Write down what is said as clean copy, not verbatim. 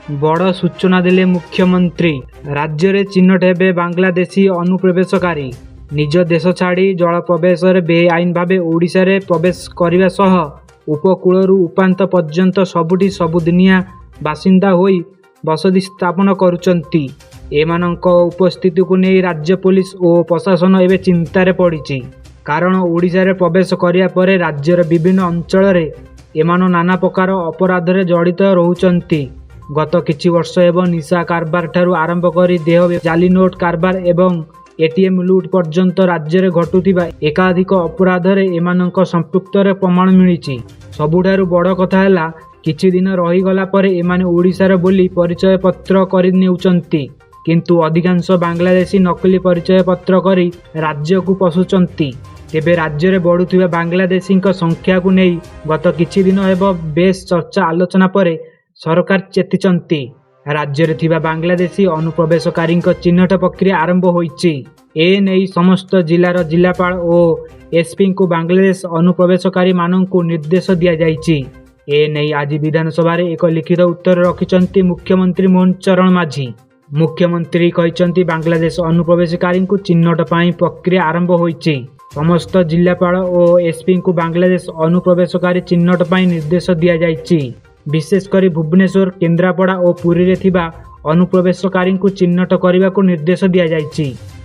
ବଡ଼ ସୂଚନା ଦେଲେ ମୁଖ୍ୟମନ୍ତ୍ରୀ। ରାଜ୍ୟରେ ଚିହ୍ନଟ ହେବେ ବାଂଲାଦେଶୀ ଅନୁପ୍ରବେଶକାରୀ। ନିଜ ଦେଶ ଛାଡ଼ି ଜଳପ୍ରବେଶରେ ବେଆଇନ ଭାବେ ଓଡ଼ିଶାରେ ପ୍ରବେଶ କରିବା ସହ ଉପକୂଳରୁ ଉପାନ୍ତ ପର୍ଯ୍ୟନ୍ତ ସବୁଠି ସବୁଦିନିଆ ବାସିନ୍ଦା ହୋଇ ବସତି ସ୍ଥାପନ କରୁଛନ୍ତି। ଏମାନଙ୍କ ଉପସ୍ଥିତିକୁ ନେଇ ରାଜ୍ୟ ପୋଲିସ ଓ ପ୍ରଶାସନ ଏବେ ଚିନ୍ତାରେ ପଡ଼ିଛି। କାରଣ ଓଡ଼ିଶାରେ ପ୍ରବେଶ କରିବା ପରେ ରାଜ୍ୟର ବିଭିନ୍ନ ଅଞ୍ଚଳରେ ଏମାନେ ନାନା ପ୍ରକାର ଅପରାଧରେ ଜଡ଼ିତ ରହୁଛନ୍ତି। ଗତ କିଛି ବର୍ଷ ହେବ ନିଶା କାରବାରଠାରୁ ଆରମ୍ଭ କରି ଦେହ ଜାଲି ନୋଟ୍ କାରବାର ଏବଂ ଏଟିଏମ୍ ଲୁଟ୍ ପର୍ଯ୍ୟନ୍ତ ରାଜ୍ୟରେ ଘଟୁଥିବା ଏକାଧିକ ଅପରାଧରେ ଏମାନଙ୍କ ସମ୍ପୃକ୍ତିର ପ୍ରମାଣ ମିଳିଛି। ସବୁଠାରୁ ବଡ଼ କଥା ହେଲା, କିଛି ଦିନ ରହିଗଲା ପରେ ଏମାନେ ଓଡ଼ିଶାର ବୋଲି ପରିଚୟପତ୍ର କରିନେଉଛନ୍ତି। କିନ୍ତୁ ଅଧିକାଂଶ ବାଂଲାଦେଶୀ ନକଲି ପରିଚୟପତ୍ର କରି ରାଜ୍ୟକୁ ପଶୁଛନ୍ତି। ତେବେ ରାଜ୍ୟରେ ବଢ଼ୁଥିବା ବାଂଲାଦେଶୀଙ୍କ ସଂଖ୍ୟାକୁ ନେଇ ଗତ କିଛି ଦିନ ହେବ ବେଶ୍ ଚର୍ଚ୍ଚା ଆଲୋଚନା ପରେ ସରକାର ଚେତିଛନ୍ତି। ରାଜ୍ୟରେ ଥିବା ବାଂଲାଦେଶୀ ଅନୁପ୍ରବେଶକାରୀଙ୍କ ଚିହ୍ନଟ ପ୍ରକ୍ରିୟା ଆରମ୍ଭ ହୋଇଛି। ଏ ନେଇ ସମସ୍ତ ଜିଲ୍ଲାର ଜିଲ୍ଲାପାଳ ଓ ଏସ୍ପିଙ୍କୁ ବାଂଲାଦେଶ ଅନୁପ୍ରବେଶକାରୀମାନଙ୍କୁ ନିର୍ଦ୍ଦେଶ ଦିଆଯାଇଛି। ଏ ନେଇ ଆଜି ବିଧାନସଭାରେ ଏକ ଲିଖିତ ଉତ୍ତର ରଖିଛନ୍ତି ମୁଖ୍ୟମନ୍ତ୍ରୀ ମୋହନ ଚରଣ ମାଝୀ। ମୁଖ୍ୟମନ୍ତ୍ରୀ କହିଛନ୍ତି, ବାଂଲାଦେଶ ଅନୁପ୍ରବେଶକାରୀଙ୍କୁ ଚିହ୍ନଟ ପାଇଁ ପ୍ରକ୍ରିୟା ଆରମ୍ଭ ହୋଇଛି। ସମସ୍ତ ଜିଲ୍ଲାପାଳ ଓ ଏସ୍ପିଙ୍କୁ ବାଂଲାଦେଶ ଅନୁପ୍ରବେଶକାରୀ ଚିହ୍ନଟ ପାଇଁ ନିର୍ଦ୍ଦେଶ ଦିଆଯାଇଛି। ବିଶେଷ କରି ଭୁବନେଶ୍ୱର, କେନ୍ଦ୍ରାପଡ଼ା ଓ ପୁରୀରେ ଥିବା ଅନୁପ୍ରବେଶକାରୀଙ୍କୁ ଚିହ୍ନଟ କରିବାକୁ ନିର୍ଦ୍ଦେଶ ଦିଆଯାଇଛି।